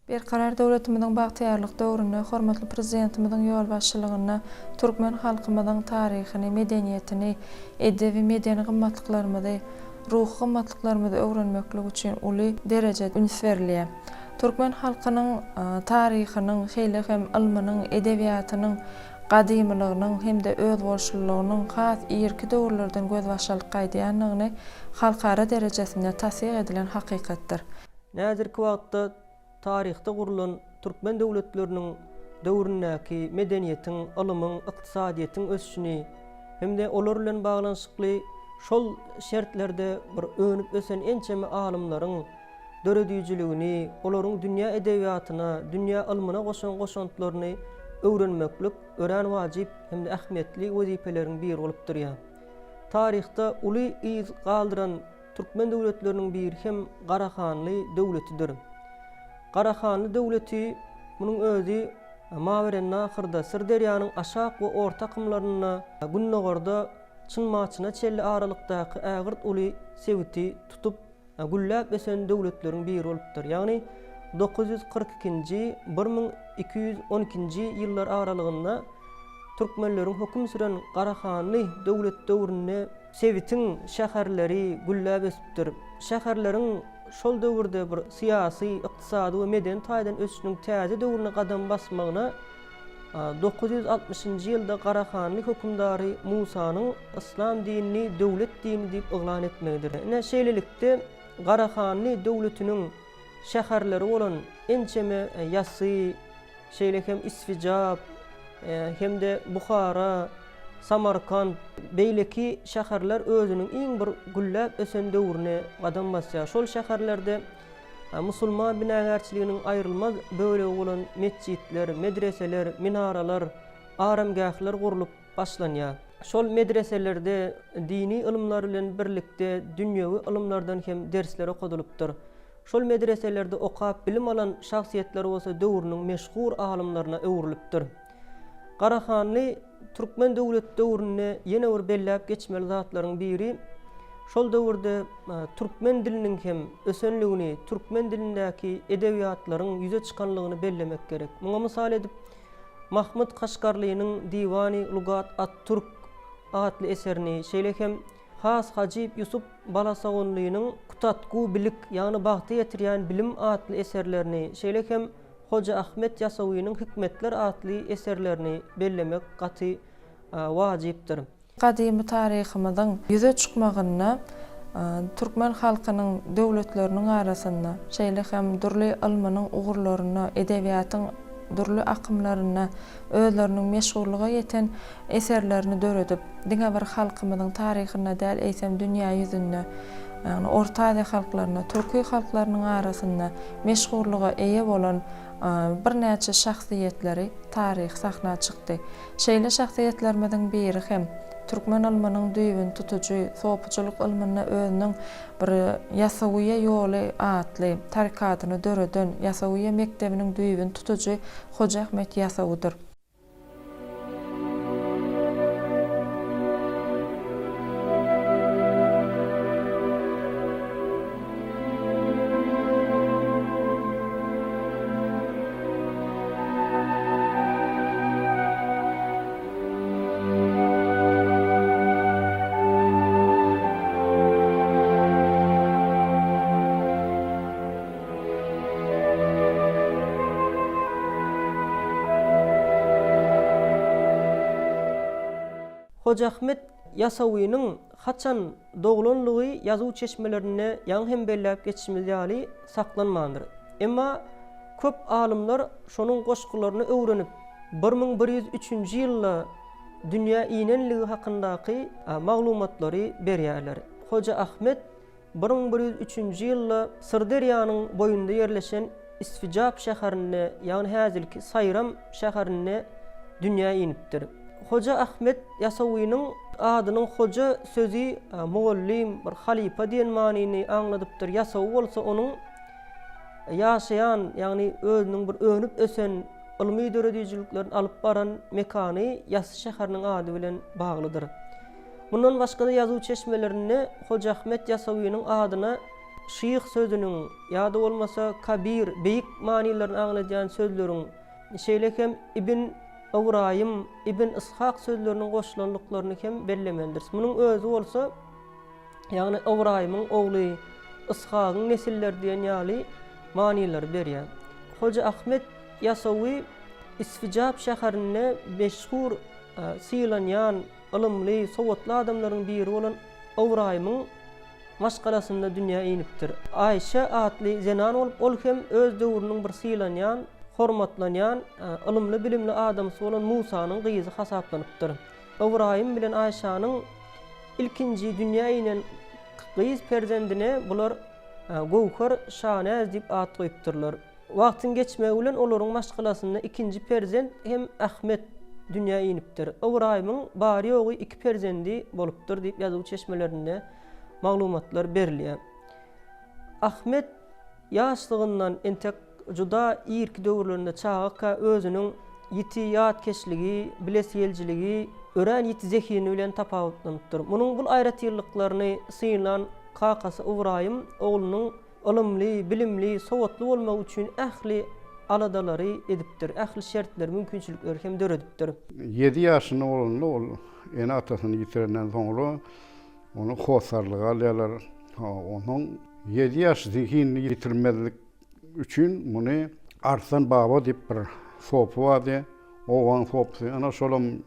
Berkarar döwletimiziň bagtyýarlyk döwründe hormatly Prezidentimiziň ýolbaşçylygynda türkmen halkymyzyň taryhyny, medeniýetini, edebi-medeni gymmatlyklarymyzy, ruhy gymmatlyklarymyzy öwrenmeklik üçin uly derejede üns berilýär. Türkmen halkynyň taryhynyň, şeýle hem ylmynyň, edebiýatynyň gadymylygynyň hem-de özboluşlylygynyň has irki döwürlerden gözbaş alyp gaýdýandygyny halkara derejesinde tassyk edilen hakykatdyr. Häzirki wagtda taryhda gurlan türkmen döwletleriniň döwründäki medeniýetiň, ylymyň, ykdysadyýetiň ösüşini hem-de olar bilen baglanyşykly şol şertlerde bir önüp-ösen ençeme alymlaryň döredijiligini, olaryň dünýä edebiýatyna, dünýä ylmyna goşan goşantlaryny öwrenmeklik örän wajyp hem-de ähmiýetli wezipeleriň biri bolup durýar. Taryhda uly yz galdyran Türkmen döwletleriniň biri hem Garahanly döwletidir. Garahanly döwleti, munuň özi Mawerennahyrda, Syrderýanyň aşak we orta akymlarynda, gündogarda Çynmaçyna çenli aralykdaky ägirt uly sebiti tutup, gülläp ösen döwletleriň biri bolupdyr. Ýagny 942-nji, 1212-nji ýyllar aralygynda türkmenleriň höküm süren Garahanly döwlet döwründe Sebitiň şäherleri gülläp ösüpdir. Şäherleriň şol döwürde bir syýasy, ykdysady we medeni taýdan ösüşiniň täze döwrüne gadam basmagyna 960-njy ýylda Garahanly hökümdary Musanyň yslam dinini döwlet dini diýip yglan etmegidir. Ine, şeýlelikde, Garahanly döwletiniň şäherleri bolan ençeme Ýassy, şeýle hem Isfijap hem-de Buhara, Samarkant, beýleki şäherler özüniň iň bir gülläp ösen döwrüne gadam basýar. Şol şäherlerde musulman binagärçiliginiň aýrylmaz bölegi bolan metjitler, medreseler, minaralar, aramgähler gurlup başlanýar. Şol medreselerde dini ylymlar bilen birlikde dünýewi ylymlardan hem dersler okadylypdyr. Şol medreselerde okap bilim alan şahsyýetler bolsa döwrüniň meşhur alymlaryna öwrülipdir. Garahanly türkmen döwleti döwründe ýene bir belläp geçmeli zatlaryň biri, şol döwürde türkmen diliniň hem ösenligini, türkmen dilindäki edebiýatlaryň ýüze çykanlygyny bellemek gerek. Muňa mysal edip, Mahmyt Kaşgarlynyň Diwany Lugat at-Türk atly eserini, şeýle hem Has Hajyp Ýusup Balasagunlynyň Kutatgu bilik, ýagny bagta ýetirýän bilim atly eserlerini, şeýle hem Hoja Ahmet Ýasawynyň Hikmetler atly eserlerini bellemek gaty wajypdyr. Gadymy taryhymyzyň ýüze çykmagynda türkmen halkynyň döwletleriniň arasynda, şeýle hem dürli ylmynyň ugurlarynda, edebiýatyň dürli akymlarynda özleriniň meşhurlyga ýeten eserlerini döredip, diňe bir halkymyzyň taryhynda däl, eýsem dünýä ýüzünde, ýagny Orta Aziýa halklarynda, türki halklarynyň arasynda meşhurlyga eýe bolan birnäçe şahsyýetleri taryhy sahna çykdy. Şeýle şahsyýetlerimiziň biri hem türkmen ylmynyň düýbüni tutujy, sopuçylyk ylmynda özüniň bir Ýasawiýe ýoly atly tarykatyny döreden, Ýasawiýe mekdebiniň düýbüni tutujy Hoja Ahmet Ýasawydyr. Hoja Ahmet Ýasawynyň haçan doglanlygy ýazuw çeşmelerinde ýaňy hem belläp geçişimiz ýaly saklanmandyr. Emma köp alymlar şonuň goşgularyny öwrenip, 1103-nji ýylda dünýä inenligi hakyndaky maglumatlary berýärler. Hoja Ahmet 1103-nji ýylda Syrderýanyň boýunda ýerleşen Isfijap şäherinde, ýagny häzirki Saýram şäherinde dünýä inipdir. Hoja Ahmet Ýasawynyň adynyň hoja sözi mugallym, bir halypa diýen manyny aňladypdyr, Ýasawy bolsa onuň ýaşaýan, ýagny özüniň bir önüp-ösen, ylmy döredijiliklerini alyp baran mekany Ýasy şäheriniň ady bilen baglydyr. Mundan başga-da ýazuw çeşmelerinde Hoja Ahmet Ýasawynyň adyna. Şyh sözüniň ýa-da bolmasa kabir, beýik manylaryny aňladýan sözleriň, şeýle hem ibn Ybraýym, ibn Yshak sözleriniň goşulandyklaryny hem bellemelidiris. Munuň özi bolsa, ýagny Ybraýymyň ogly, Yshagyň nesilleri diýen ýaly manylary berýär. Hoja Ahmet Ýasawy Isfijap şäherinde meşhur sylanýan, ylymly, sowatly adamlaryň biri bolan Ybraýymyň maşgalasynda dünýä inipdir. Aýşe atly zenan bolup, ol hem öz döwrüniň bir sylanýan, hormatlanýan, ylymly-bilimli adamsy bolan Musanyň gyzy hasaplanypdyr. Ybraýym bilen Aýşanyň ilkinji dünýä inen gyz perzendine bular Göwher Şanäz diýip at goýupdyrlar. Wagtyň geçmegi bilen olaryň maşgalasynda ikinji perzent hem Ahmet dünýä inipdir. Ybraýymyň bary-ýogy iki perzendi bolupdyr diýip ýazuw çeşmelerinde maglumatlar berilýär. Ahmet ýaşlygyndan entek juda irki döwürlerinde çagaka özüniň ýiti ýatkeşligi, bilesigelijiligi, örän ýiti zehini bilen tapawutlanypdyr. Munuň bul aýratynlyklaryny synlan kakasy Ybraýym oglunyň Ylymly, bilimli, sowatly bolmagy üçin ähli aladalary edipdir, ähli şertleri, mümkinçilikleri hem döredipdir. Ýedi ýaşynda bolanda ol ene-atasyny ýitirenden soňra ony hossarlyga alýarlar. Onsoň ýedi ýaş zehinini ýitirmezlik üçin muny Arslan baba diýip bir sopy bardy, obaň sopusy. Ana şolam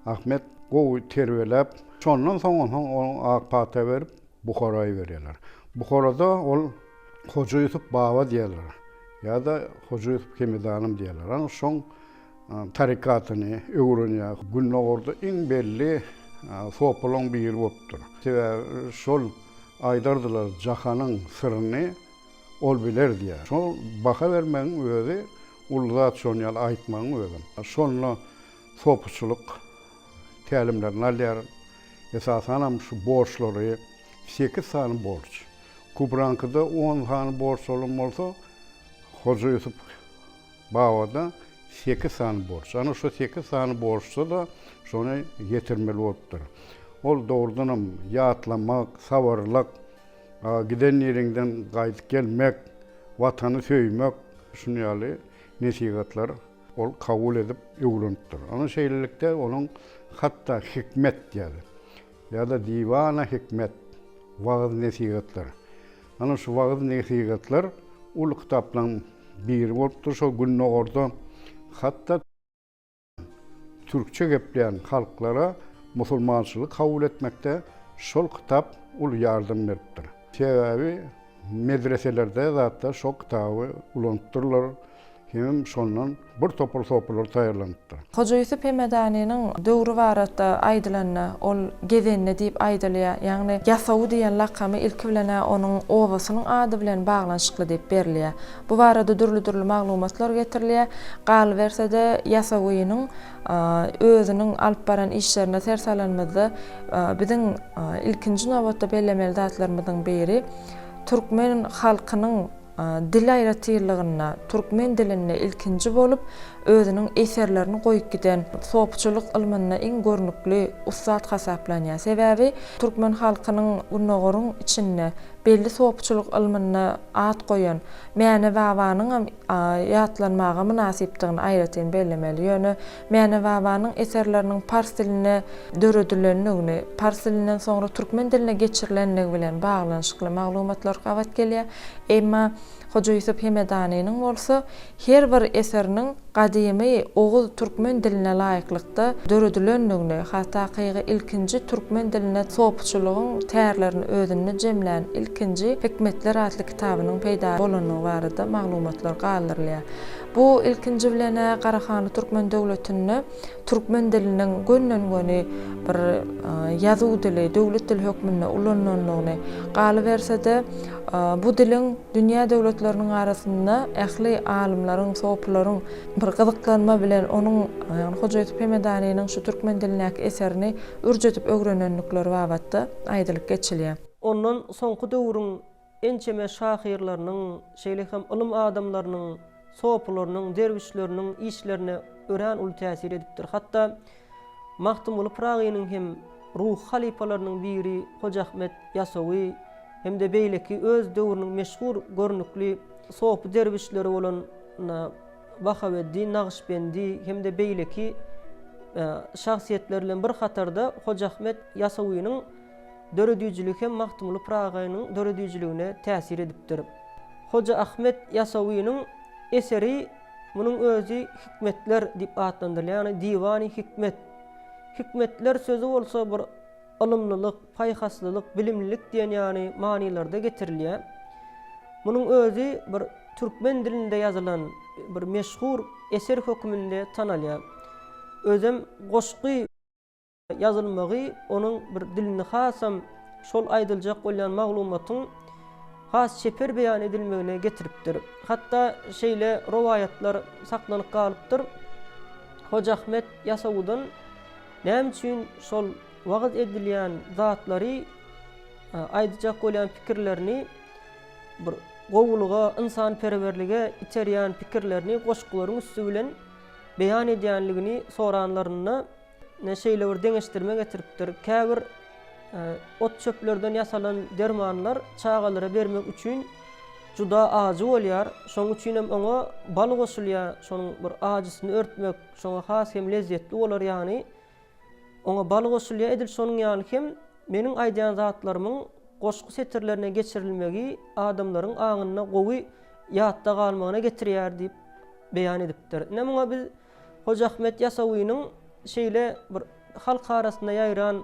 Ahmet gowy terbiýeläp, şondan soň onsoň oňa ak pata berip, Buhara iberýärler. Buharada ol Hoja Ýusup baba diýýärler. Ýa-da Hoja Ýusup Hemedanym diýýärler. Ana şoň tarykatyny öwrenýär. Gündogarda iň belli sopulaň biri bolupdyr. Sebäbi şol aýdardylar jahanyň syryny ol biler diýýär. Şol baha bermegiň özi uly zat şon ýaly aýtmagyň özem. Şonda sopuçylyk tälimlerini alýar. Esasanam şu borçlary, sekiz sany borç. Kubraňkyda on sany borç bolan bolsa, Hoja Ýusup babada sekiz sany borç. Ana şu sekiz sany borçda-da şony ýetirmeli bolupdyr. Ol dogrudanam ýatlamak, sabyrlyk, giden ýeriňden gaýdyp gelmek, Watany söýmek, şuny ýaly nesihatlar Ol kabul edip öwrenipdir. Ana şeýlelikde onuň hatda hikmet diýýär. Ýa-da diwana hikmet, wagyz-nesihatlar. Ana şu wagyz-nesihatlar uly kitaplaryň biri bolupdyr. Şol gündogarda hatda türkçe gepleýän halklara musulmançylygy kabul etmekde şol kitap uly ýardam beripdir. Sebäbi medreselerde zatda şol kitaby ulanypdyrlar. Hemem şondan bir topar sopular taýýarlanypdyr. Hoja Ýusup Hemedanynyň döwri barada aýdylanda, ol gezende diýip aýdylýar. Ýagny Ýasawy diýen lakamy ilki bilen-ä onuň obasynyň ady bilen baglanyşykly diýip berilýär. Bu barada dürli-dürli maglumatlar getirilýär. Galyberse-de, Ýasawynyň özüniň alyp baran işlerine ser salanymyzda, biziň ilkinji nobatda bellemeli zatlarymyzyň biri, türkmen halkynyň Dil aýratynlygynda türkmen dilinde ilkinji bolup özüniň eserlerini goýup giden sopuçylyk ylmynda iň görnükli ussat hasaplanýar. Sebäbi türkmen halkynyň Gündogaryň içinde belli sopuçylyk ylmynda at goýan Mäne babanyňam ýatlanmaga mynasypdygyny aýratyn bellemeli. Ýöne Mäne babanyň eserleriniň pars dilinde döredilendigini, pars dilinden soňra türkmen diline geçirilendigi bilen baglanyşykly maglumatlar gabat gelýär. Emma Hoja Ýusup Hemedanynyň bolsa her bir eseriniň gadymy oguz türkmen diline laýyklykda döredilendigini, has takygy ilkinji türkmen dilinde sopuçylygyň tärlerini özünde jemlän ilkinji Hikmetler atly kitabynyň peýda bolandygy barada maglumatlar galdyrylýar. Bu ilkinji bilen-ä Garahanly türkmen döwletinde türkmen diliniň gönden-göni bir ýazuw dili, döwlet dili hökmünde ulanylandygyny, galyberse-de, bu diliň dünýä döwletleriniň arasynda ähli alymlaryň, sopularyň bir gyzyklanma bilen onuň, ýagny Hoja Ýusup Hemedanynyň şu türkmen dilindäki eserini ürç edip öwrenendikleri babatda aýdylyp geçilýär. Ondan soňky döwrüň Ençeme şahyrlarynyň, şeýle hem ylym adamlarynyň, sopularynyň, derwüşleriniň işlerine örän uly täsir edipdir. Hatda Magtymguly Pyragynyň hem ruhy halypalarynyň biri Hoja Ahmet Ýasawy. hem-de beýleki öz döwrüniň meşhur görnükli sopy derwişleri bolan Bahaweddin Nagyşbendi hem-de beýleki şahsyýetler bilen bir hatarda Hoja Ahmet Ýasawynyň döredijiligi hem Magtymguly Pyragynyň döredijiligine täsir edipdir. Hoja Ahmet Ýasawynyň eseri munuň özi Hikmetler diýip atlandyrylýar, ýagny Diwany Hikmet. Hikmetler sözi bolsa bir ylymlylyk, paýhaslylyk, bilimlilik diýen ýaly manylarda getirilýär. Munuň özi bir türkmen dilinde ýazylan bir meşhur eser höküminde tanalýar. Özem goşgy ýazylmagy onuň bir dilini hasam şol aýdyljak bolýan maglumatyň has çeper beýan edilmegine getiripdir. Hatda şeýle rowaýatlar saklanyp galypdyr, Hoja Ahmet Ýasawudan Näme üçin şol wagyz edilýän zatlary, aýdyjak bolýan pikirlerini bir gowulyga, ynsanperwerlige iterýän pikirlerini goşgularyň üsti bilen beýan edýänligini soranlarynda şeýle bir deňeşdirme getiripdir, Käbir ot-çöplerden ýasalan dermanlar çagalara bermek üçin juda ajy bolýar, şonuň üçinem oňa bal goşulýar, şonuň bir ajysyny örtmek, Şoňa has hem lezzetli bolar ýany oňa bal goşulýar edil şonuň ýaly hem meniň aýdýan zatlarymyň goşgy setirlerine geçirilmegi adamlaryň aňynda gowy ýatda galmagyna getirýär diýip beýan edipdir. Ine muňa biz Hoja Ahmet Ýasawynyň şeýle bir halk arasynda ýaýran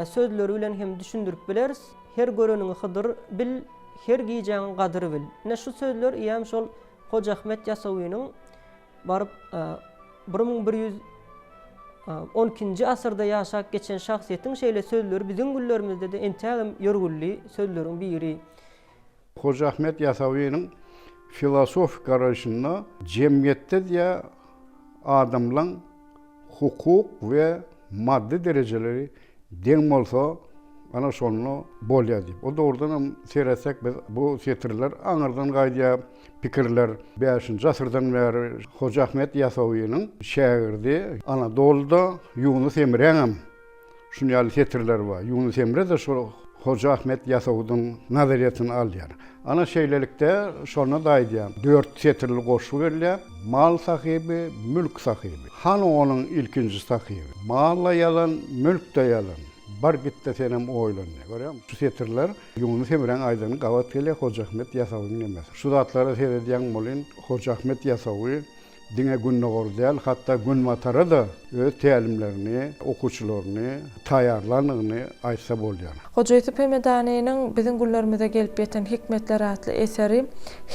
sözleri bilen hem düşündirip bileris, Her göreniňi Hydyr bil, her gijäňi gadyr bil. Ine şu sözler eýýäm şol Hoja Ahmet Ýasawynyň Baryp, 1112-nji asyrda ýaşap geçen şahsyýetiň şeýle sözleri biziň günlerimizde-de entägem ýörgünli sözleriň biri. Hoja Ahmet Ýasawynyň filosofik garaýşynda jemgyýetde diýä adamlaň hukuk we maddy derejeleri Deň bolsa, ana şonda bolýar diýip. O dogrudanam seretsek biz bu setirler aňyrdan gaýdýar pikirler. Bäşinji asyrdan bäri Hoja Ahmet Ýasawynyň şägirdi Anadoluda Ýunus Emräňem şuny ýaly setirleri bar. Ýunus Emre-de şol Hoja Ahmet Ýasawydan nazaryýetini alýar. Ana şeýlelikde şonda-da aýdýar. Dört setirli goşgy berilýär. Mal sahyby, mülk sahyby. Hany onuň ilkinji sahyby. Mal-da ýalan, mülk-de ýalan. Bar git-de senem oýlan diýýär. Görýäňmi, şu setirler Ýunus Emräň aýdany gabat gelýär Hoja Ahmet Ýasawynyň nemesi. Şu zatlara seredýäň welin Hoja Ahmet Ýasawy Diňe Gündogar däl, hatda Günbatara-da öz tälimlerini, okuwçylaryny taýýarlandygyny aýtsa bolýar. Hoja Ýusup Hemedanynyň biziň günlerimize gelip ýeten Hikmetler atly eseri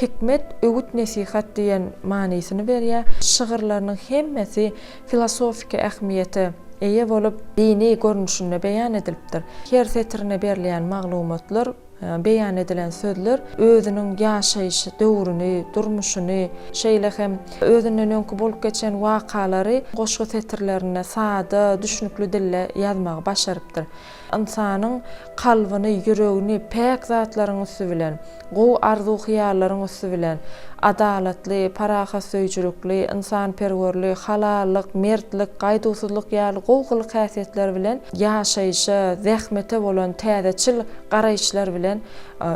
hikmet, öwüt-nesihat diýen manysyny berýär. Şygyrlarynyň hemmesi filosofiki ähmiýete eýe bolup, dini görnüşinde beýan edilipdir. Her setirine berilýän maglumatlar Beýan edilen sözler özüniň ýaşaýyş döwrüni, durmuşyny, şeýle hem özünden öňki bolup geçen wakalary goşgy setirlerinde sada, düşnükli dilde ýazmagy başarypdyr. Ynsanyň kalbyny, ýüregini päk zatlaryň üsti bilen, gowy arzuw-hyýallaryň üsti bilen, adalatly, parahatsöýüjilikli, ynsanperwerli, halallyk, mertlik, gaýduwsyzlyk ýaly gowy gylyk-häsiýetler bilen ýaşaýşa, zähmete bolan täzeçil garaýyşlar bilen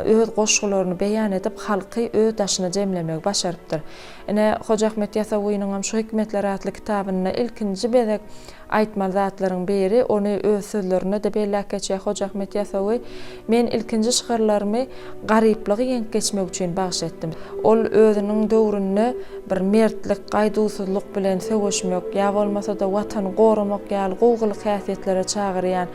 öz goşgularyny beýan edip, halky öz daşyna jemlemegi başarypdyr. Ine, Hoja Ahmet Ýasawynyňam şu Hikmetler atly kitabynda ilkinji gezek Aýtmaly zatlaryň biri, ony öz sözlerinde-de belläp geçýär Hoja Ahmet Ýasawy, Men ilkinji şygyrlarymy garyplygy ýeňip geçmek üçin bagyş etdim. Ol özüniň döwründe bir mertlik, gaýduwsyzlyk bilen söweşmek, ýa bolmasa-da Watany goramak ýaly gowy gylyk-häsiýetlere çagyrýan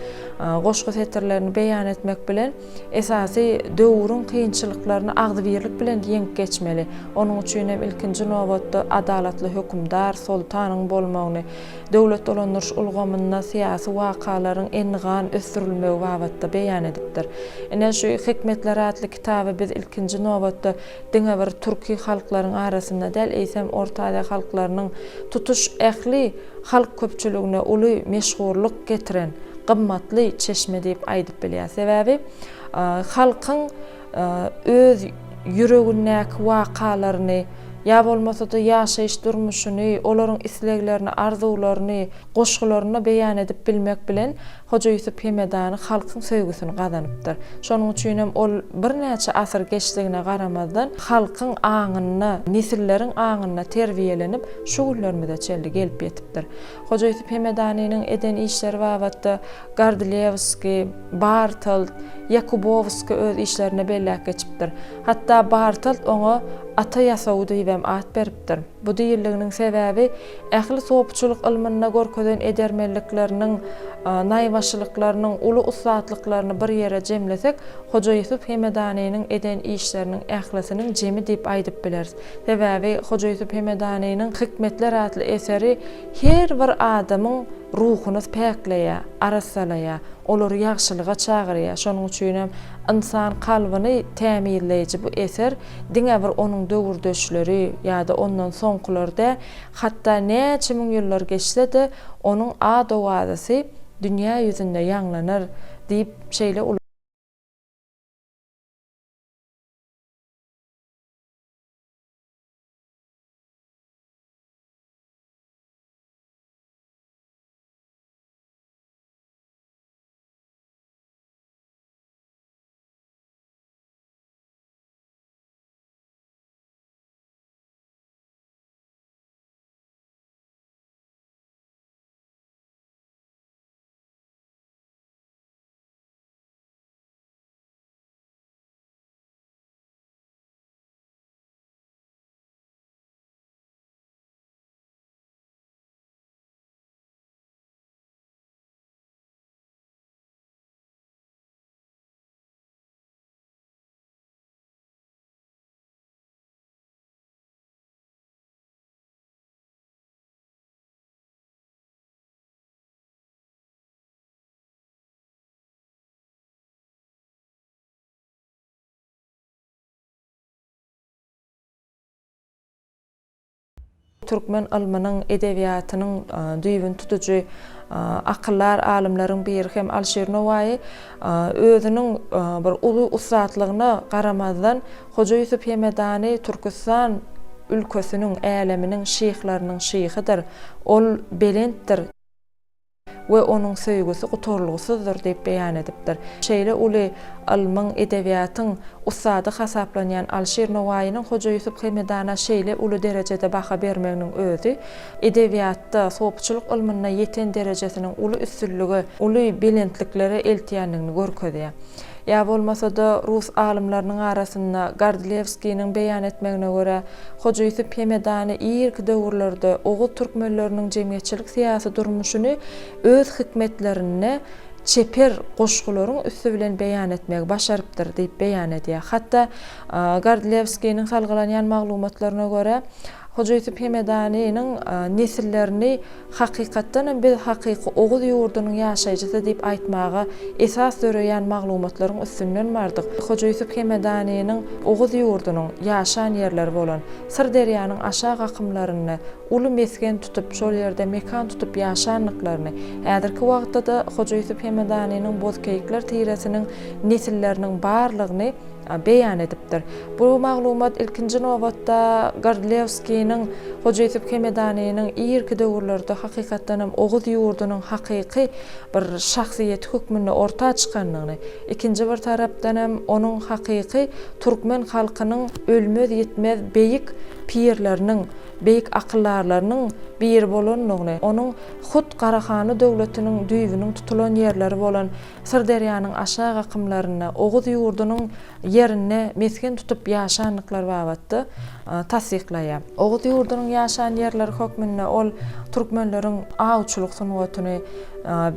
goşgy setirlerini beýan etmek bilen, esasy döwrüň kynçylyklaryny agzybirlik bilen ýeňip geçmeli. Onuň üçin hem ilkinji nobatda adalatly hökümdar, soltanyň bolmagyny, döwlet dolandyryş ulgamynda syýasy wakalaryň endigan ösdürilmegi babatda beýan edipdir. Ine, şu Hikmetler atly kitaby biz ilkinji nobatda diňe bir türki halklaryň arasynda däl, eýsem, Orta Aziýa halklarynyň tutuş ähli halk köpçüligine uly meşhurlyk getiren gymmatly çeşme diýip aýdyp bilýäris. Sebäbi halkyň öz ýüregindäki wakalaryny. Ýa bolmasa-da ýaşaýyş durmuşyny, olaryň isleglerini, arzuwlaryny goşgularynda beýan edip bilmek bilen Hoja Ýusup Hemedany halkyň söýgüsini gazanypdyr. Şonuň üçinem ol birnäçe asyr geçdigine garamazdan halkyň aňynda, nesilleriň aňynda terbiýelenip şu günlerimize çenli gelip ýetipdir. Hoja Ýusup Hemedanynyň eden işleri babatda Gardlewskiý, Bartold, Ýakubowskiý öz işlerinde belläp geçipdir. Hatda Bartold oňa Ata Ýasawy diýibem at beripdir. Bu diýildiginiň sebäbi ähli sopuçylyk ylmynda görkezen edermenlikleriniň, naýbaşylyklarynyň, uly ussatlyklaryny bir ýere jemlesek, Hoja Ýusup Hemedanynyň eden işleriniň ählisiniň jemi diýip aýdyp bileris. Sebäbi Hoja Ýusup Hemedanynyň Hikmetler atly eseri her bir adamyň ruhuny päkleýär, arassalaýar, olary ýagşylyga çagyrýar. Şonuň üçinem ynsan kalbyny tämizleýji bu eser diňe bir onuň döwürdeşleri ýa-da ondan soňkular däl, hatda näçe müň ýyllar geçse-de, onuň ad-owazasy dünýä ýüzünde ýaňlanar diýip, şeýle uly. Türkmen ylmynyň, edebiýatynyň düýbüni tutujy akyldar alymlaryň biri hem Alyşir Nowaýy özüniň bir uly ussatlygyna garamazdan, Hoja Ýusup Hemedany Türküstan ülkesiniň, äleminiň şyhlarynyň şyhydyr, ol belentdir. We onuň söýgüsi gutarylgysyzdyr diýip beýan edipdir. Şeýle uly ylmyň, edebiýatyň ussady hasaplanýan Alyşir Nowaýynyň Hoja Ýusup Hemedana şeýle uly derejede baha bermeginiň özi edebiýatda, sopuçylyk ylmynda ýeten derejesiniň uly üstünlige, uly belentliklere eltýändigini görkezýär. Ýa bolmasa-da rus alymlarynyň arasynda Gardlewskiniň beýan etmegine görä, Hoja Ýusup Hemedany irki döwürlerde oguz türkmenleriniň jemgyýetçilik-syýasy durmuşyny öz hikmetlerinde çeper goşgularyň üsti bilen beýan etmegi başarypdyr diýip beýan edýär. Hatda Gardlewskiniň salgylanýan maglumatlaryna görä, Hoja Ýusup Hemedanynyň nesillerini Hakykatdan hem biz hakyky Oguz ýurdunyň ýaşaýjysy diýip aýtmaga esas döreýän maglumatlaryň üstünden bardyk. Hoja Ýusup Hemedanynyň Oguz ýurdunyň ýaşan ýerleri bolan Syrderýanyň aşak akymlarynda uly mesgen tutup, şol ýerde mekan tutup ýaşandyklaryny, häzirki wagtda-da Hoja Ýusup Hemedanynyň Bozkeýikler tiresiniň nesilleriniň barlygyny beýan edipdir. Bu maglumat ilkinji nobatda Gordlewskiniň Hoja Ýusup Hemedanynyň irki döwürlerde hakykatdan hem Oguz ýurdunyň hakyky bir şahsyýeti hökmünde orta çykandygyny, ikinji bir tarapdan hem onuň hakyky türkmen halkynyň ölmez-ýitmez beýik pirleriniň, beýik akyldarlarynyň biri bolandygyny, onuň hut Garahanly döwletiniň düýbüniň tutulan ýerleri bolan Syrderýanyň aşak akymlarynda, Oguz ýurdunyň ýerinde mesgen tutup ýaşandyklary babatda tassyklaýar. Oguz ýurdunyň ýaşan ýerleri hökmünde ol türkmenleriň awçylyk sungatyny,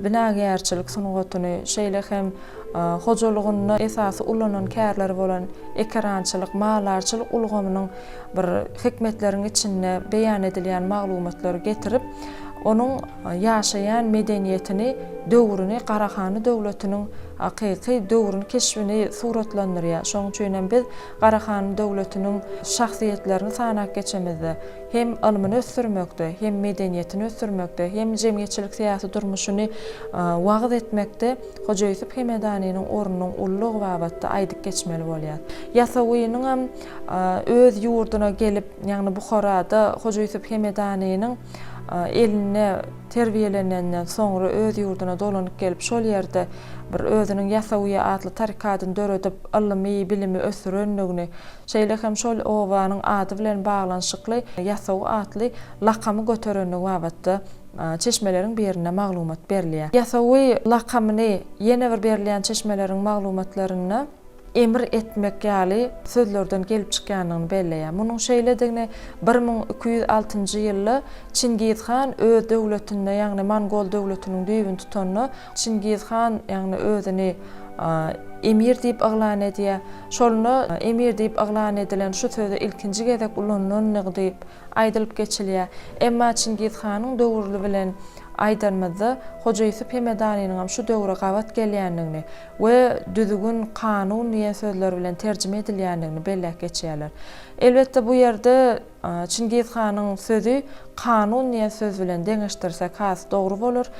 binagärçilik sungatyny, şeýle hem hojalygynda esasy ulanan kärleri bolan ekerançylyk, maldarçylyk ulgamynyň bir hikmetleriň içinde beýan edilýän maglumatlary getirip, onuň ýaşaýan medeniýetini, döwrüni Garahanly döwletiniň. Hakyky döwrüň keşbini suratlandyrýar. Şonuň üçin hem biz Garahanly döwletiniň şahsyýetlerini sanap geçemizde, hem ylmyny ösdürmekde, hem medeniýetini ösdürmekde, hem jemgyýetçilik-syýasy durmuşyny wagyz etmekde Hoja Ýusup Hemedanynyň ornunyň ululygy babatda aýdyp geçmeli bolýar. Ýasawynyňam öz ýurduna gelip, ýagny Buharada Hoja Ýusup Hemedanynyň elinde terbiýelenenden soňra öz ýurduna dolanyp gelip, şol ýerde bir özüniň Ýasawiýa atly tarykadyny döredip, ylymy, bilimi ösdürendigini, şeýle hem şol obanyň ady bilen baglanyşykly Ýasawy atly lakamy göterendigi babatda çeşmeleriň birinde maglumat berilýär. Ýasawy lakamyny ýene bir berilýän çeşmeleriň maglumatlarynda emir etmek ýaly sözlerden gelip çykýandygyny belleýär. Munuň şeýledigini 1206-njy ýylda Çingiz han öz döwletinde, ýagny Mongol döwletiniň düýbüni tutanda, Çingiz han, ýagny özüni emir diýip yglan edýär. Şonda emir diýip yglan edilen şu sözi ilkinji gezek ulanylandygy diýip aýdylyp geçilýär. Emma Çingiz hanyň döwürli bilen aýdanymyzda, Hoja Ýusup Hemedanynyňam şu döwre gabat gelýändigini we düzgün, kanun diýen sözler bilen terjime edilýändigini belläp geçýärler. Elbetde, bu ýerde Çingiz hanyň sözi kanun diýen söz bilen deňeşdirsek has dogry bolar.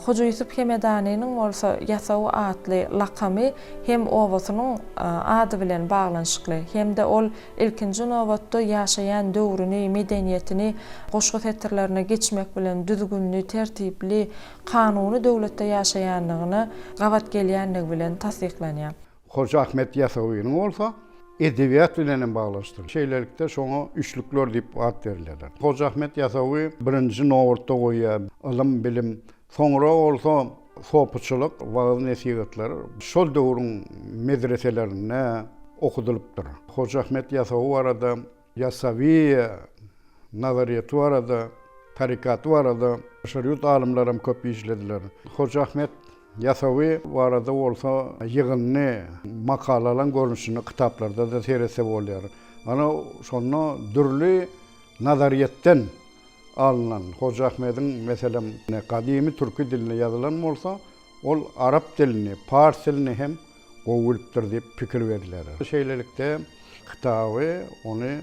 Hoja Ýusup Hemedanynyň bolsa Ýasawy atly lakamy hem obasynyň ady bilen baglanyşykly, hem-de ol ilkinji nobatda ýaşaýan döwrüni, medeniýetini goşgy setirlerine geçmek bilen düzgünli, tertipli, kanuny döwletde ýaşaýanlygyna gabat gelýänligi bilen tassyklanýar. Hoja Ahmet Ýasawynyň bolsa edebiýat bilen hem baglanyşdyrylýar. Şeýlelikde, şoňa üçlükler diýip at berilýärler. Hoja Ahmet Ýasawy birinji nobatda goýýar ylym, bilim, soňra bolsa sopuçylyk, wagyz-nesihatlar şol döwrüň medreselerinde okudylypdyr. Hoja Ahmet Ýasawy barada Ýasawiýa nazaryýeti barada, tarykaty barada daşary ýurt alymlaram köp işlediler. Hoja Ahmet Ýasawy barada bolsa ýygyndy makalalaryň görnüşinde kitaplarda-da seretse bolýar. Ana, şonda dürli nazaryýetden alnan Hoja Ahmediň, meselem, gadymy türki dilinde ýazylan bolsa, ol arap dilini, pars dilini hem gowy bilipdir diýip pikir berilýär. Şeýlelikde, kitaby ony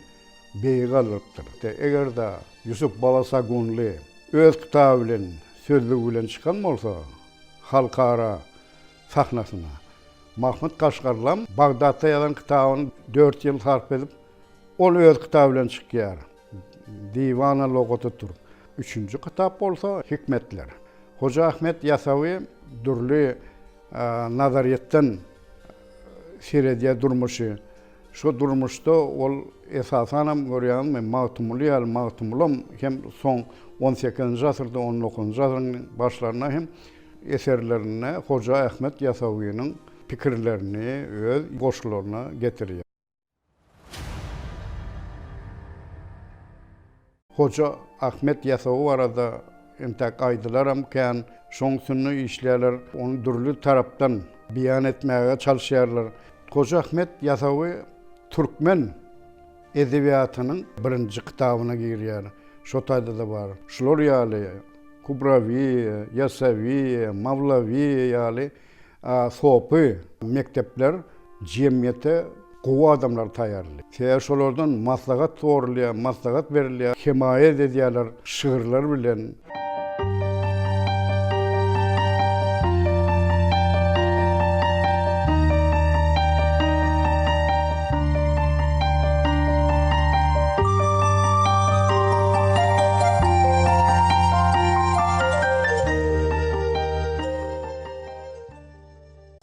beýige galdyrypdyr. Eger-de Ýusup Balasagunly öz kitaby bilen, sözlügi bilen çykan bolsa, halkara sahnasyna, Mahmyt Kaşgarlam Bagdatda ýazan kitabyny dört ýyl sarp edip, ol öz kitaby bilen çykýar. Diwana logaty türk. Üçünji kitap bolsa Hikmetler. Hoja Ahmet Ýasawy dürli nazaryýetden seredýär durmuşy. Şo durmuşda ol esasanam görýäňizmi Magtymguly ýaly Magtymgulam hem soň on sekizinji asyrda on dokuzynjy asyryň başlarynda hem eserlerinde Hoja Ahmet Ýasawynyň pikirlerini öz goşgularyna getirýär. Hoja Ahmet Ýasawy barada entäk aýdylaram kän, şoň üstünde işleýärler, ony dürli tarapdan beýan etmäge çalyşýarlar. Hoja Ahmet Ýasawy türkmen edebiýatynyň birinji kitabyna girýär. Şo taýda-da bar. Şular ýaly Kubrawiýe, Ýasawiýe, Mawlawiýe ýaly Sopy mekdepler jemgyýete gowy adamlary taýýarlaýar. Sebäbi şolardan maslahat sorulýar, maslahat berilýär, hemaýat edýärler şygyrlar bilen.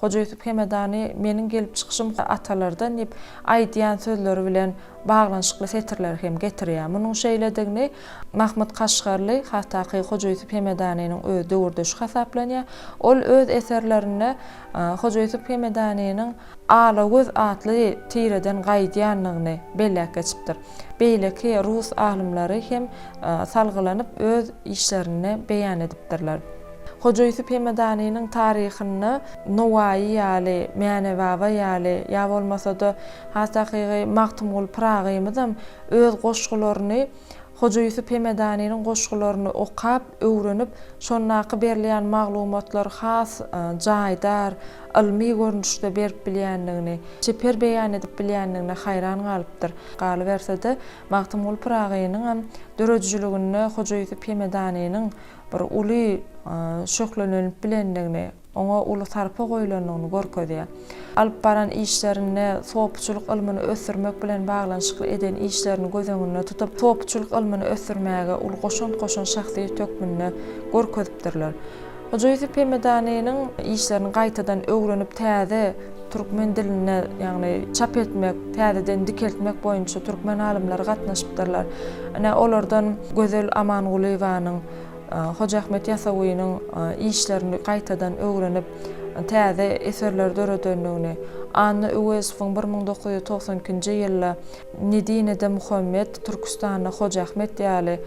Hoja Ýusup Hemedany Meniň gelip çykyşym atalardan diýip aýdýan sözleri bilen baglanyşykly setirleri hem getirýär. Munuň şeýledigini Mahmyt Kaşgarly, has takygy Hoja Ýusup Hemedanynyň öz döwürdeşi hasaplanýar. Ol öz eserlerinde Hoja Ýusup Hemedanynyň Alagöz atly tireden gaýdýandygyny belläp geçipdir. Beýleki rus alymlary hem salgylanyp öz işlerinde beýan edipdirler. Hoja Ýusup Hemedanynyň taryhynda Nowaýy ýaly, Mäne baba ýaly, ýa bolmasa-da, has takygy Magtymguly Pyragymyzam öz goşgularyny Hoja Ýusup Hemedanynyň goşgularyny okap, öwrenip, şondaky berilýän maglumatlar has jaýdar, ylmy görnüşde berip bilýändigini, çeper beýan edip bilýändigine haýran galypdyr. Galyberse-de, Magtymguly Pyragynyňam döredijiliginde Hoja Ýusup Hemedanynyň bir uly şöhlelenip bilendigini, oňa uly sarpa goýlandygyny görkezýär. Alyp baran işlerinde sopuçylyk ylmyny ösdürmek bilen baglanyşykly eden işlerini göz öňünde tutup, sopuçylyk ylmyny ösdürmäge uly goşant goşan şahsyýet hökmünde görkezipdirler. Hoja Ýusup Hemedanynyň işlerini gaýtadan öwrenip täze türkmen dilinde, ýagny çap etmek, täzeden dikeltmek boýunça türkmen alymlary gatnaşypdyrlar. Ine, olardan Gözel Amangulyýewanyň, Hoja Ahmet Ýasawynyň işlerini gaýtadan öwrenip, täze eserleri döredendigini, Anna Öwezowyň 1992-nji ýylda Medinede Muhammet, Türküstanda Hoja Ahmet ýaly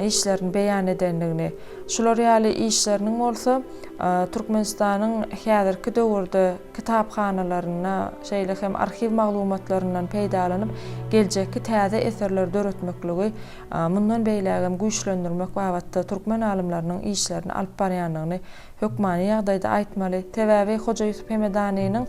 işlerini beýan edendigini, şular ýaly işleriniň bolsa Türkmenistanyň häzirki döwürde kitaphanalarynda, şeýle hem arhiw maglumatlaryndan peýdalanyp, geljekki täze eserleri döretmekligi mundan beýlägem güýçlendirmek babatda türkmen alymlarynyň işlerini alyp barýandygyny hökmany ýagdaýda aýtmaly. Sebäbi Hoja Ýusup Hemedanynyň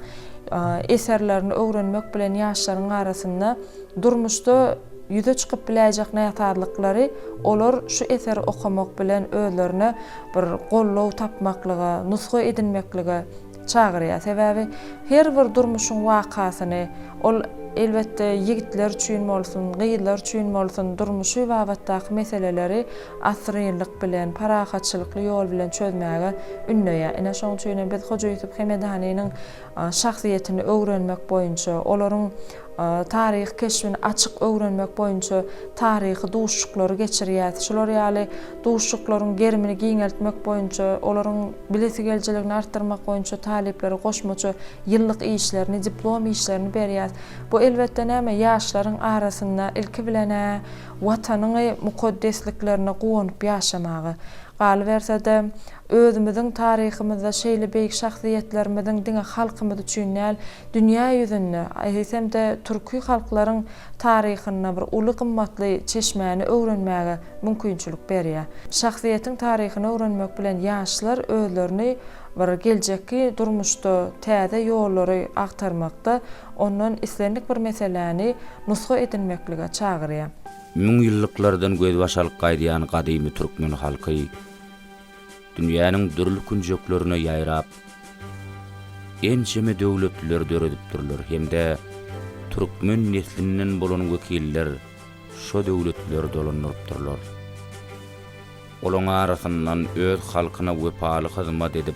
eserlerini öwrenmek bilen ýaşlaryň arasynda durmuşda ýüze çykyp biläýjek näsazlyklary olar şu eseri okamak bilen özlerine bir goldaw tapmaklyga, nusga edinmeklige çagyrýar. Sebäbi her bir durmuşyň wakasyny, ol, elbetde, ýigitler üçin bolsun, gyzlar üçin bolsun, durmuşy babatdaky meseleleri assyrynlyk bilen, parahatçylykly ýol bilen çözmäge ündeýär. Ine, şonuň üçin hem biz Hoja Ýusup Hemedanynyň şahsyýetini öwrenmek boýunça, olaryň taryhy keşbini açyk öwrenmek boýunça taryhy duşuşyklary geçirýäris. Şular ýaly duşuşyklaryň gerimini giňeltmek boýunça, olaryň bilesigelijiligini artdyrmak boýunça talyplara goşmaça ýyllyk işlerini, diplom işlerini berýäris. Bu elbetde näme, ýaşlaryň arasynda ilki bilen-ä Watanyň mukaddesliklerine guwanyp ýaşamaga, galyberse-de, özümiziň taryhymyzda şeýle beýik şahsyýetlerimiziň diňe halkymyz üçin däl, dünýä ýüzünde, eýsem-de türki halklaryň taryhynda bir uly gymmatly çeşmäni öwrenmäge mümkinçilik berýär. Şahsyýetiň taryhyny öwrenmek bilen ýaşlar özlerini bir geljekki durmuşda täze ýollary agtarmakda ondan islendik bir meseläni nusga edinmeklige çagyrýar. Müňýyllyklardan gözbaş alyp gaýdýan gadymy türkmen halky dünýäniň dürli künjeklerine ýaýrap, ençeme döwletler döredipdirler hem-de türkmen neslinden bolan wekiller şo döwletleri dolandyrypdyrlar. Olaň arasyndan öz halkyna wepaly hyzmat edip,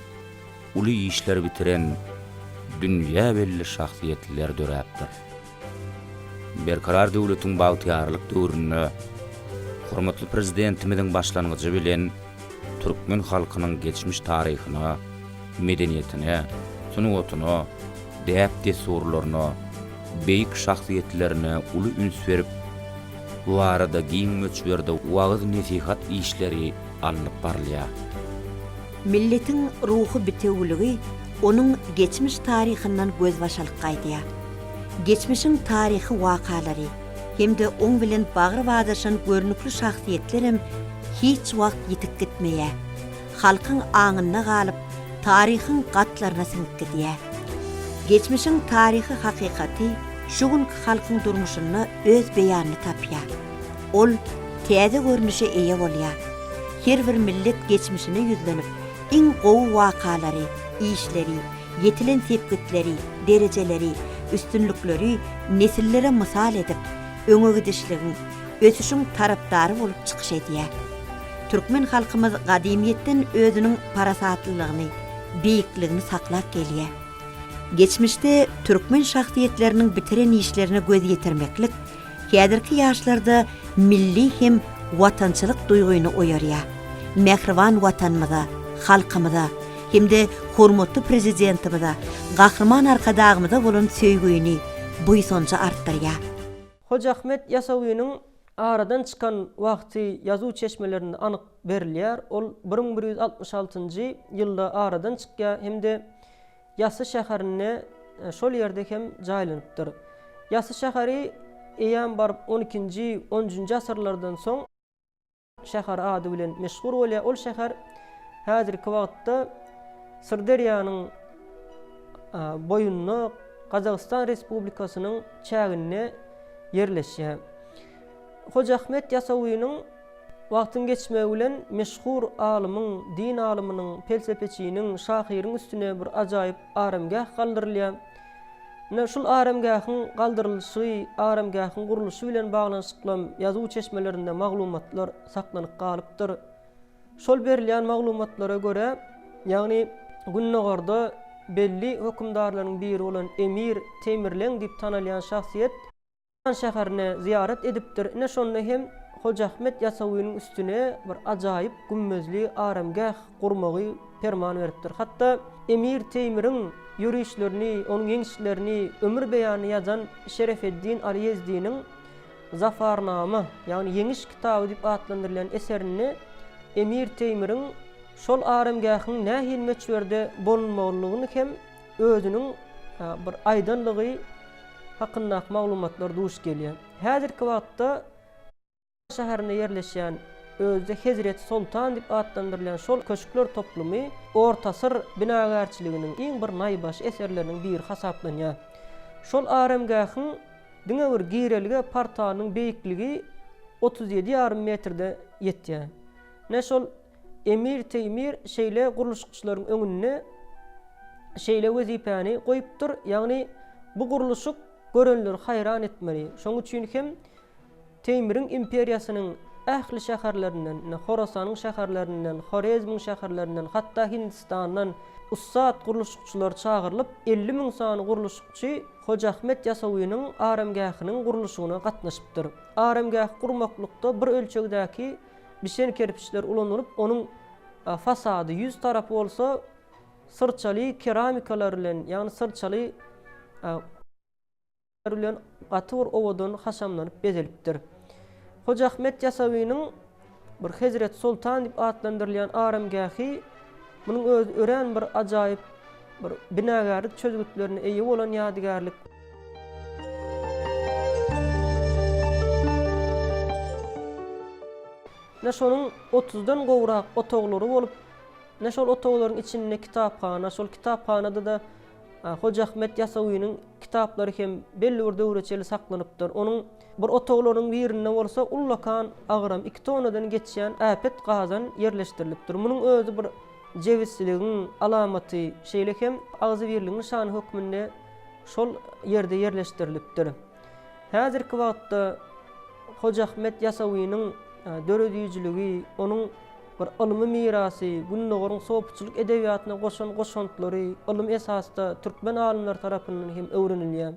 uly işler bitiren dünýä belli şahsyýetler döräpdir. Berkarar döwletiň bagtyýarlyk döwründe hormatly Prezidentimiziň başlangyjy bilen türkmen halkynyň geçmiş taryhyna, medeniýetine, sungatyna, däp-dessurlaryna, beýik şahsyýetlerine uly üns berip, bu barada giň möçberde wagyz-nesihat işleri alnyp barylýar. Milletiň ruhy bitewüligi onuň geçmiş taryhyndan gözbaş alyp gaýdýar. Geçmişiň taryhy wakalary hem-de oň bilen bagry badaşan görnükli şahsyýetlerem hiç wagt ýitip gitmeýär. Halkyň aňynda galyp, taryhyň gatlaryna siňip gidýär. Geçmişiň taryhy hakykaty şu günki halkyň durmuşynda öz beýanyny tapýar. Ol täze görnüşe eýe bolýar. Her bir millet geçmişine ýüzlenip, iň gowy wakalary, işleri, ýetilen sepgitleri, derejeleri, üstünlikleri nesillere mysal edip, öňegidişligiň, ösüşiň tarapdary bolup çykyş edýär. Türkmen halkymyz gadymyýetden özüniň parasatlylygyny, beýikligini saklap gelýär. Geçmişde türkmen şahsyýetleriniň bitiren işlerine göz ýetirmeklik häzirki ýaşlarda milli hem watançylyk duýgyny oýarýar. Mähriban Watanymyza, halkymyza hem-de hormatly Prezidentimize, Gahryman Arkadagymyza bolan söýgüni, buýsanjy artdyrýar. Hoja Ahmet Ýasawynyň aradan çykan wagty ýazuw çeşmelerinde anyk berilýär. Ol 1166-njy ýylda aradan çykýar hem-de Ýasy şäherinde şol ýerde hem jaýlanypdyr. Ýasy şäheri eýýäm baryp on ikinji, on üçünji asyrlardan soň şäher ady bilen meşhur bolýar. Ol şäher häzirki wagtda Syrderýanyň. boýunda Gazagystan Respublikasynyň çäginde ýerleşýär. Hoja Ahmet Ýasawynyň wagtyň geçmegi bilen meşhur alymyň, din alymynyň, pelsepeçiniň, şahyryň üstüne bir ajaýyp aramgäh galdyrylýar. Ine, şul aramgähiň galdyrylyşy, aramgähiň gurluşy bilen baglanyşyklam ýazuw çeşmelerinde maglumatlar saklanyp galypdyr. Şol berilýän maglumatlara görä, ýagny Gündogarda belli hökümdarlaryň biri bolan emir Teýmirleň diýip tanalýan şahsyýet şäherine zyýarat edipdir. Ine şonda hem Hoja Ahmet Ýasawynyň üstüne bir ajaýyp gümmezli aramgäh gurmagy perman beripdir. Hatda emir Teýmiriň ýörişlerini, onuň ýeňişlerini ömür beýanyny ýazan Şerefeddin Aly Ýezdiniň Zafarnama, ýagny Ýeňiş kitaby diýip atlandyrylýan eserinde emir Teýmiriň şol aramgähiň nähili möçberde bolunmalydygyny hem özüniň bir aýdanlygy hakyndaky maglumatlar duş gelýär. Häzirki wagtda şäherinde ýerleşýän, özi-de Hezreti Soltan diýip atlandyrylýan şol köşkler toplumy orta asyr binagärçiliginiň iň bir naýbaşy eserleriniň biri hasaplanýar. Şol aramgähiň Diňe bir girelge portalynyň beýikligi 37 ýarym metrde ýetýär. Ine şol Emir Teýmir şeýle gurluşykçylaryň öňünde şeýle wezipäni goýupdyr, ýagny bu gurluşyk görenleri haýran etmeli. Şonuň üçin hem Teýmiriň imperiýasynyň ähli şäherlerinden, ine Horasanyň şäherlerinden, Horezmiň şäherlerinden, hatda Hindistandan ussat gurluşykçylar çagyrylyp, 50 müň sany gurluşykçy Hoja Ahmet Ýasawynyň aramgähiniň gurluşygyna gatnaşypdyr. Aramgähi gurmaklykda bir ölçegdäki bişen kerpiçler ulanylyp, onuň fasady, ýüz tarapy bolsa syrçaly keramikalar bilen, ýagny syrçaly bilen gaty bir owadan haşamlanyp bezelipdir. Hoja Ahmet Ýasawynyň Bir Hezreti Soltan diýip atlandyrylýan aramgähi, munuň özi örän bir ajaýyp bir binagärlik çözgütlerine eýe bolan ýadygärlik. Ine şonuň otuzdan gowrak otaglary bolup, ine şol otaglaryň içinde kitaphana, şol kitaphanada-da Hoja Ahmet Ýasawynyň kitaplary hem belli bir döwre çenli saklanypdyr. Onuň bir otaglarynyň birinde bolsa ullakan agramy iki tonnadan geçýän äpet gazan ýerleşdirilipdir. Munuň özi bir jebisligiň alamaty, şeýle hem agzybirligiň nyşany hökmünde şol ýerde ýerleşdirilipdir. Häzirki wagtda Hoja Ahmet Ýasawynyň döredijiligi, onuň bir ylmy mirasy, Gündogaryň sopuçylyk edebiýatyna goşan goşantlary ylym esasda türkmen alymlary tarapyndan hem öwrenilýär.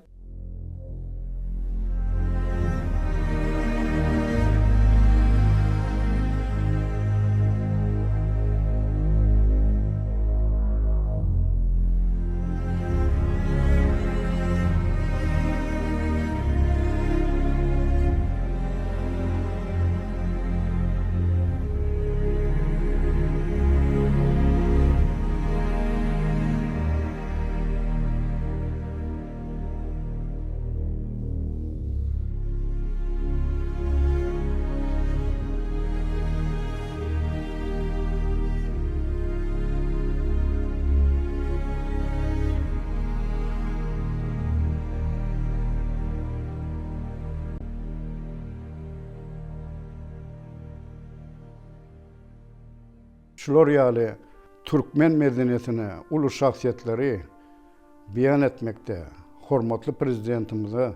Şular ýaly türkmen medeniýetine uly şahsyýetleri beýan etmekde hormatly Prezidentimize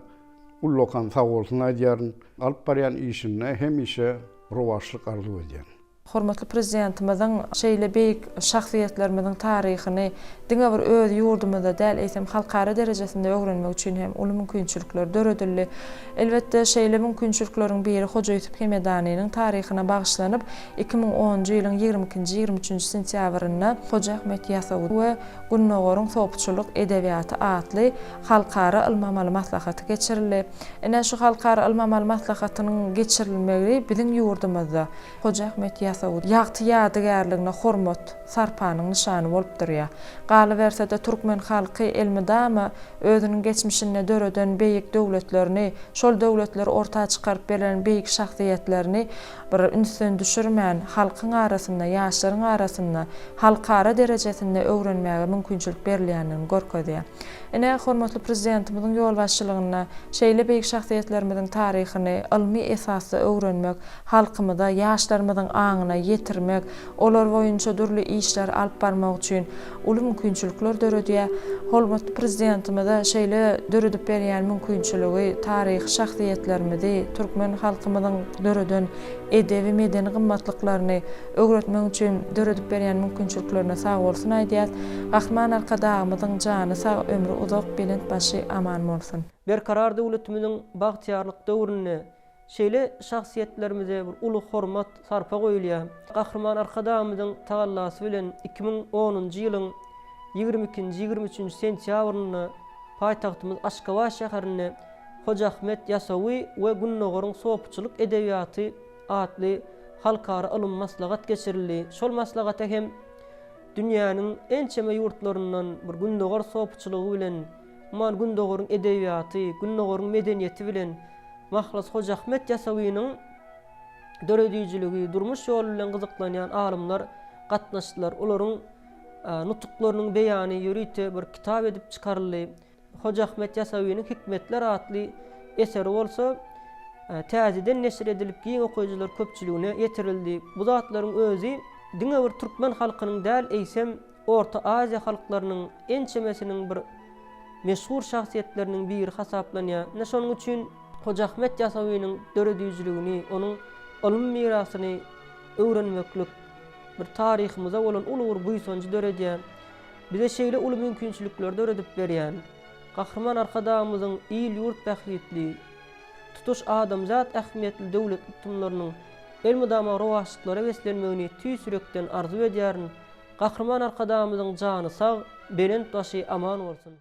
ullakan sagbolsun aýdýaryn. Alyp barýan işinde hemişe rowaçlyk arzuw edýän. Hormatly Prezidentimiziň şeýle beýik şahsyýetlerimiziň taryhyny diňe bir öz ýurdumyzda däl, eýsem, halkara derejesinde öwrenmek üçin hem uly mümkinçilikler döredildi. Elbetde, şeýle mümkinçilikleriň biri Hoja Ýusup Hemedanynyň taryhyna bagyşlanyp, 2010-njy ýylyň ýigrimi ikinji, ýigrimi üçünji sentýabrynda Hoja Ahmet Ýasawy we Gündogaryň sopuçylyk edebiýaty atly halkara ylmy-amaly maslahaty geçirildi. Ine, şu halkara ylmy-amaly maslahatynyň geçirilmegi biziň ýurdumyzda Hoja Ahmet. Ýasawy ýagty ýadygärligine hormat, sarpanyň nyşany bolup durýar. Galyberse-de, türkmen halky elmydama özüniň geçmişinde döreden beýik döwletlerini, şol döwletleri orta çykaryp beren beýik şahsyýetlerini bir ünsden düşürmän, halkyň arasynda, ýaşlaryň arasynda, halkara derejesinde öwrenmäge mümkinçilik berilýändigini görkezýär. Ine, hormatly Prezidentimiziň ýolbaşçylygynda şeýle beýik şahsyýetlerimiziň taryhyny ylmy esasda öwrenmek, halkymyza, ýaşlarymyzyň aňyna ýetirmek, olar boýunça dürli işleri alyp barmak üçin uly mümkinçilikler döredýär. Hormatly Prezidentimize şeýle döredip berýän mümkinçiligi taryhy şahsyýetlerimizi, türkmen halkymyzyň döreden edebi-medeni gymmatlyklaryny öwretmek üçin döredip berýän mümkinçiliklerine sagbolsun aýdýas. Gahryman Arkadagymyzyň jany sag, ömri uzak, belent başy aman bolsun! Berkarar döwletimiziň bagtyýarlyk döwründe Şeýle şahsyýetlerimize bir uly hormat, sarpa goýulýar. Gahryman Arkadagymyzyň tagallasy bilen 2010-njy ýylyň 22-nji, 23-nji sentýabrynda paýtagtymyz Aşgabat şäherinde Hoja Ahmet Ýasawy we Gündogaryň sopuçylyk edebiýaty atly halkara ylmy maslahat geçirildi. Şol maslahata hem dünýäniň ençeme ýurtlaryndan bir Gündogar sopuçylygy bilen, umuman Gündogaryň edebiýaty, Gündogaryň medeniýeti bilen Mahlas Hojaahmet Ýasawynyň döredijiligi, durmuş ýoly bilen gyzyklanýan alymlar gatnaşdylar. Olaryň nutuklarynyň beýany ýörite bir kitap edip çykaryldy. Hojaahmet Ýasawynyň Hikmetler atly eseri bolsa täzeden neşir edilip giň okyjylar köpçüligine ýetirildi. Bu zatlaryň özi diňe bir türkmen halkynyň däl, eýsem, Orta Aziýa halklarynyň ençemesiniň bir meşhur şahsyýetleriniň biri hasaplanýar. Ine şonuň üçin Hoja Ahmet Ýasawynyň döredijiligini, onuň ylmy mirasyny öwrenmeklik bir taryhymyza bolan uly bir buýsanjy döredýär. Bize şeýle uly mümkinçilikleri döredip berýän Gahryman Arkadagymyzyň il-ýurt bähbitli, tutuş adamzat ähmiýetli döwletli tutumlarynyň elmydama rowaçlyklara beslenmegini tüýs ýürekden arzuw edýärin. Gahryman Arkadagymyzyň jany sag, belent başy aman bolsun!